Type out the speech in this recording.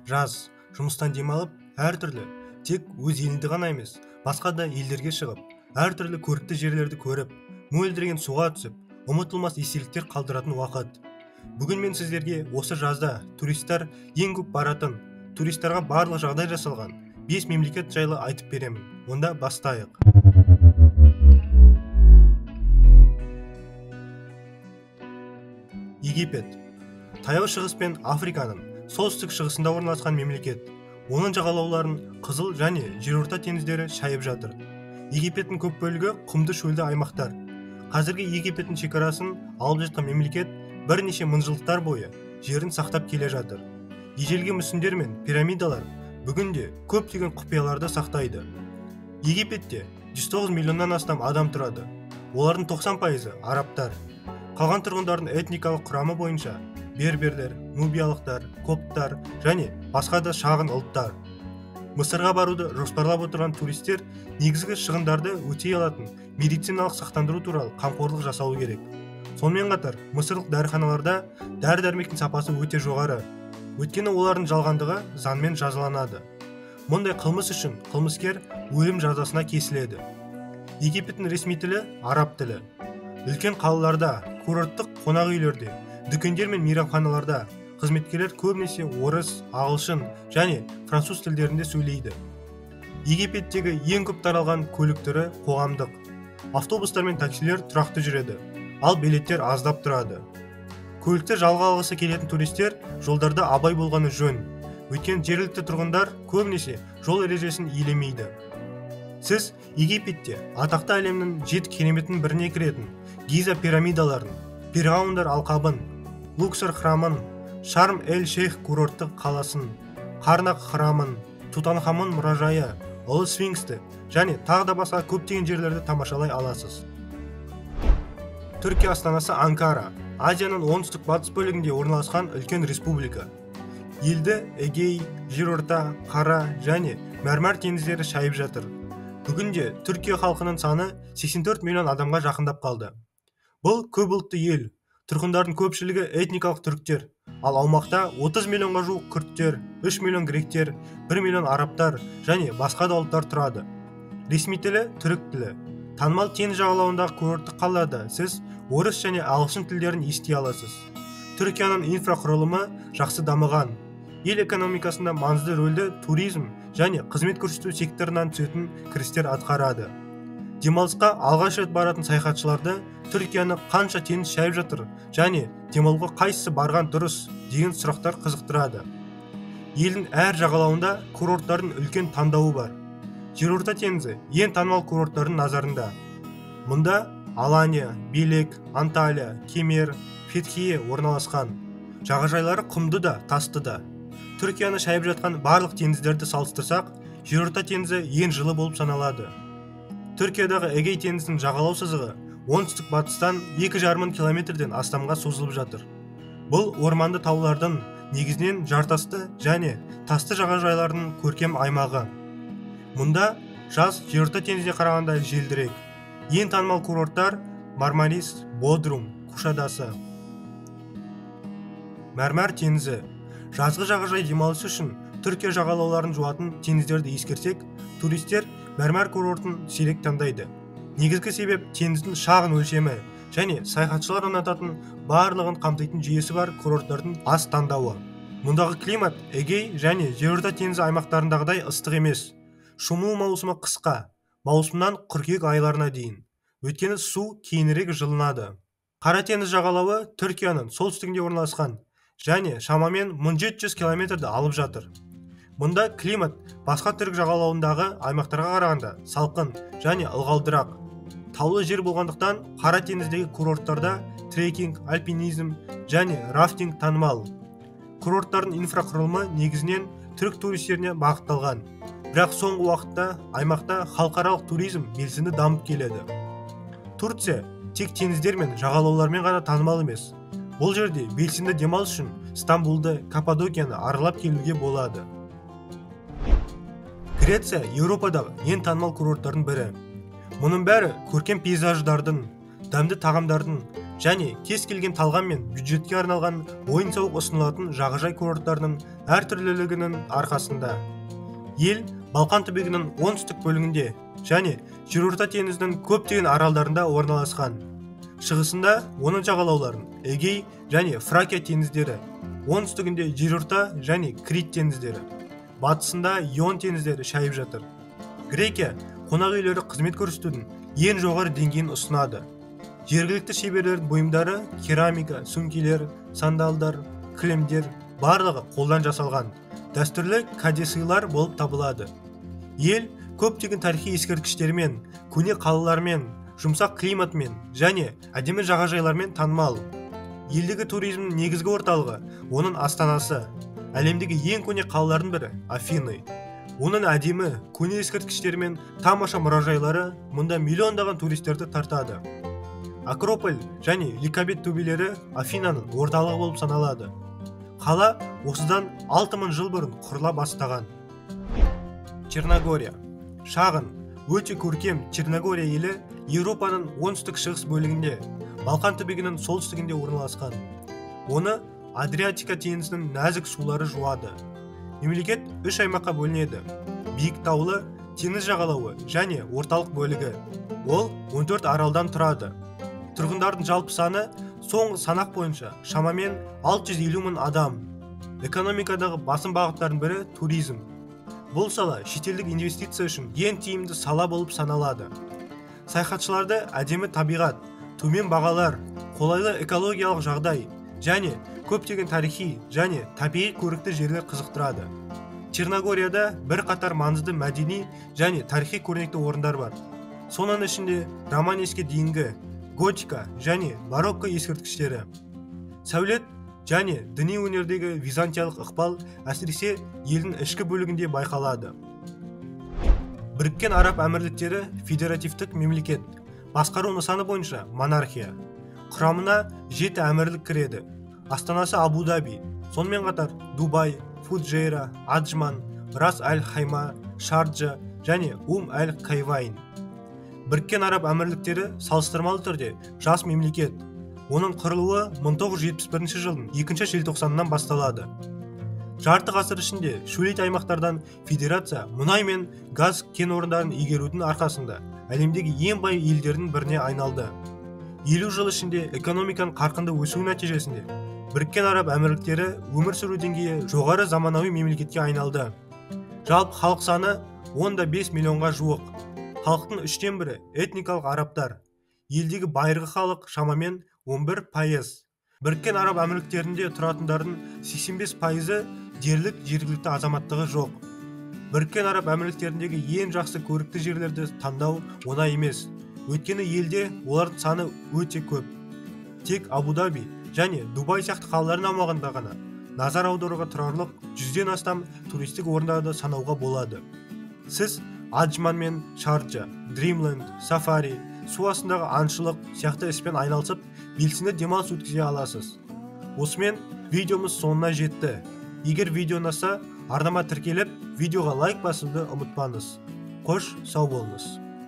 Жаз, жұмыстан демалып, әртүрлі, тек өз елінде ғана емес, басқа да елдерге шығып, әртүрлі көрікті жерлерді көріп, мөлдіреген суға түсіп, ұмытылмас естеліктер қалдыратын уақыт. Бүгін мен сіздерге осы жазда туристер ең көп баратын, туристарға барлық жағдай жасалған 5 мемлекет жайлы айтып беремін. Онда бастайық. Египет. Таяу Шығыс пен Африканың солтүстік шығысында орналасқан мемлекет. Оның жағалауларын Қызыл және Жерорта теңіздері шайып жатыр. Египеттің көп бөлігі құмды шөлді аймақтар. Қазіргі Египеттің шекарасын алып жатқан мемлекет бірнеше мыңжылдықтар бойы жерін сақтап келе жатыр. Ежелгі мүсіндер мен пирамидалар бүгінде көптеген құпияларды сақтайды. Египетте 109 миллионнан астам адам тұрады. Олардың 90% арабтар. Қалған тұрғындардың этникалық құрамы бойынша берберлер, нубиялықтар, коптар және басқа да шағын ұлттар. Мысырға баруды жоспарлап отырған туристер негізгі шығындарды өтей алатын медициналық сақтандыру туралы қамқорлық жасауы керек. Сонымен қатар, мысырлық дәріханаларда дәрі-дәрмектің сапасы өте жоғары. Өйткені олардың жалғандығы заңмен жазаланады. Мұндай қылмыс үшін қылмыскер өлім жазасына кесіледі. Египеттің ресми тілі араб тілі. Үлкен қалаларда, курорттық қонақ үйлерде, дүкендер мен мейрамханаларда қызметкерлер көбінесе орыс, ағылшын және француз тілдерінде сөйлейді. Египеттегі ең көп таралған көлік түрі қоғамдық. Автобустар мен таксилер тұрақты жүреді, ал билеттер аздап тұрады. Көлікті жалға алғысы келетін туристер жолдарда абай болғаны жөн. Өйткені жергілікті тұрғындар көбінесе жол ережесін елемейді. Сіз Египетте атақты әлемнің 7 кереметінің біріне кіретін Гиза пирамидаларын, Перғауындар алқабын, Луксор храмын, Шарм-эль-Шейх курорттық қаласын, Карнак храмын, Тутанхамон мұражайы, Ұлы Сфинксті және тағы да басқа көптеген жерлерді тамашалай аласыз. Түркия астанасы Анкара, Азияның оңтүстік батыс бөлігінде орналасқан үлкен республика. Елді Эгей, Жерорта, Қара және Мәрмәр теңіздері шайып жатыр. Бүгінде Түркия халқының саны 84 миллион адамға жақындап қалды. Бұл көп ұлтты ел. Тұрғындардың көпшілігі этникалық түріктер, ал аумақта 30 миллионға жуық күрттер, 3 миллион гректер, 1 миллион арабтар және басқа да ұлттар тұрады. Ресми тілі түрік тілі. Танымал теңіз жағалауындағы курорттық қалаларда сіз орыс және ағылшын тілдерін ести аласыз. Түркияның инфрақұрылымы жақсы дамыған. Ел экономикасында маңызды рөлді туризм және қызмет көрсету секторынан түсетін кірістер атқарады. Демалысқа алғаш рет баратын саяхатшыларды Түркияны қанша теңіз шайып жатыр және демалуға қайсысы барған дұрыс деген сұрақтар қызықтырады. Елдің әр жағалауында курорттардың үлкен таңдауы бар. Жерорта теңізі ең танымал курорттардың назарында. Мұнда Алания, Белек, Анталия, Кемер, Фетхие орналасқан. Жағажайлары құмды да, тасты да. Түркияны шайып жатқан барлық теңіздерді салыстырсақ, Жерорта теңізі ең жылы болып саналады. Түркиядағы Эгей теңізінің жағалау сызығы оңтүстік батыстан 2,5 километрден астамға созылып жатыр. Бұл орманды таулардың негізінен жартасты және тасты жағажайлардың көркем аймағы. Мұнда жаз Жерорта теңізіне қарағанда желдірек. Ең танымал курорттар Мармарис, Бодрум, Кушадасы. Мәрмәр теңізі. Жазғы жағажай демалысы үшін Түркия жағалауларын жуатын теңіздерді ескерсек, туристер Мәрмәр курортын сирек таңдайды. Негізгі себеп теңіздің шағын өлшемі және саяхатшылар ұнататын барлығын қамтитын жүйесі бар курорттардың аз таңдауы. Мұндағы климат Эгей және Жерорта теңізі аймақтарындағыдай ыстық емес. Шомылу маусымы қысқа, маусымнан қыркүйек айларына дейін. Өйткені су кейінірек жылынады. Қара теңіз жағалауы Түркияның солтүстігінде орналасқан және шамамен 1700 километрді алып жатыр. Мұнда климат басқа түрік жағалауындағы аймақтарға қарағанда салқын және ылғалдырақ. Таулы жер болғандықтан Қара теңіздегі курорттарда трекинг, альпинизм және рафтинг танымал. Курорттардың инфрақұрылымы негізінен түрік туристеріне бағытталған. Бірақ соңғы уақытта аймақта халықаралық туризм белсенді дамып келеді. Турция тек теңіздер мен жағалаулармен ғана танымал емес. Бұл жерде белсенді демалыс үшін Стамбулды, Каппадокияны аралап келуге болады. Греция Еуропадағы ең танымал курорттардың бірі. Мұның бәрі көркем пейзаждардың, дәмді тағамдардың және кез келген талғам мен бюджетке арналған ойын-сауық ұсынылатын жағажай курорттарының әртүрлілігінің арқасында. Ел Балқан түбегінің оңтүстік бөлігінде және Жерорта теңізінің көптеген аралдарында орналасқан. Шығысында оның жағалауларын Эгей және Фракия теңіздері, оңтүстігінде Жерорта және Крит теңіздері, батысында Ион теңіздері шайып жатыр. Грекия қонақ үйлері қызмет көрсетудің ең жоғары деңгейін ұсынады. Жергілікті шеберлердің бұйымдары керамика, сөмкелер, сандалдар, кілемдер барлығы қолдан жасалған дәстүрлі кәдесыйлар болып табылады. Ел көптеген тарихи ескерткіштермен, көне қалалармен, жұмсақ климатымен және әдемі жағажайлармен танымал. Елдегі туризмнің негізгі орталығы оның астанасы, әлемдегі ең көне қалалардың бірі Афины. Оның әдемі көне ескерткіштері мен тамаша мұражайлары мұнда миллиондаған туристерді тартады. Акрополь және Ликабет төбелері Афинаның орталығы болып саналады. Қала осыдан 6000 жыл бұрын құрыла бастаған. Черногория. Шағын, өте көркем Черногория елі Еуропаның оңтүстік шығыс бөлігінде, Балқан түбегінің солтүстігінде орналасқан. Оны Адриатика теңізінің нәзік сулары жуады. Мемлекет үш аймаққа бөлінеді: биік таулы, теңіз жағалауы және орталық бөлігі. Ол 14 аралдан тұрады. Тұрғындардың жалпы саны соңғы санақ бойынша шамамен 650 мың адам. Экономикадағы басым бағыттардың бірі туризм. Бұл сала шетелдік инвестиция үшін ең тиімді сала болып саналады. Саяхатшыларды әдемі табиғат, төмен бағалар, қолайлы экологиялық жағдай және көптеген тарихи және табиғи көрікті жерлер қызықтырады. Черногорияда бірқатар маңызды мәдени және тарихи көрнекті орындар бар. Соның ішінде романеске дейінгі готика және барокко ескерткіштері. Сәулет және діни өнердегі византиялық ықпал әсіресе елдің ішкі бөлігінде байқалады. Біріккен Араб Әмірліктері федеративтік мемлекет, басқару нысаны бойынша монархия. Құрамына 7 әмірлік кіреді. Астанасы Абу-Даби, сонымен қатар Дубай, Фуджейра, Аджман, Рас-әл-Хайма, Шарджа және Ум-әл-Кайвайн. Біріккен Араб Әмірліктері салыстырмалы түрде жас мемлекет. Оның құрылуы 1971 жылдың 2 желтоқсанынан басталады. Жарты ғасыр ішінде шөлейт аймақтардан федерация мұнай мен газ кен орындарын игерудің арқасында әлемдегі ең бай елдердің біріне айналды. 50 жыл ішінде экономиканың қарқынды өсуі нәтижесінде Біріккен Араб Әмірліктері өмір сүру деңгейі жоғары заманауи мемлекетке айналды. Жалпы халық саны 10,5 миллионға жуық. Халықтың 1/3 этникалық арабтар. Елдегі байырғы халық шамамен 11%. Біріккен Араб Әмірліктерінде тұратындардың 85%-ы дерлік жергілікті азаматтығы жоқ. Біріккен Араб Әмірліктеріндегі ең жақсы көрікті жерлерді таңдау оңай емес. Өйткені елде олардың саны өте көп. Тек Абу-Даби және Дубай сияқты қалалардың аумағында ғана назар аударуға тұрарлық 100-ден астам туристік орындарды санауға болады. Сіз Аджман мен Шарджа, Дримленд, Сафари, су астындағы аңшылық сияқты іспен айналысып, белсенді демалыс өткізе аласыз. Осымен видеомыз соңына жетті. Егер видео ұнаса, арнама тіркеліп, видеоға лайк басуды ұмытпаңыз. Қош, сау болыңыз.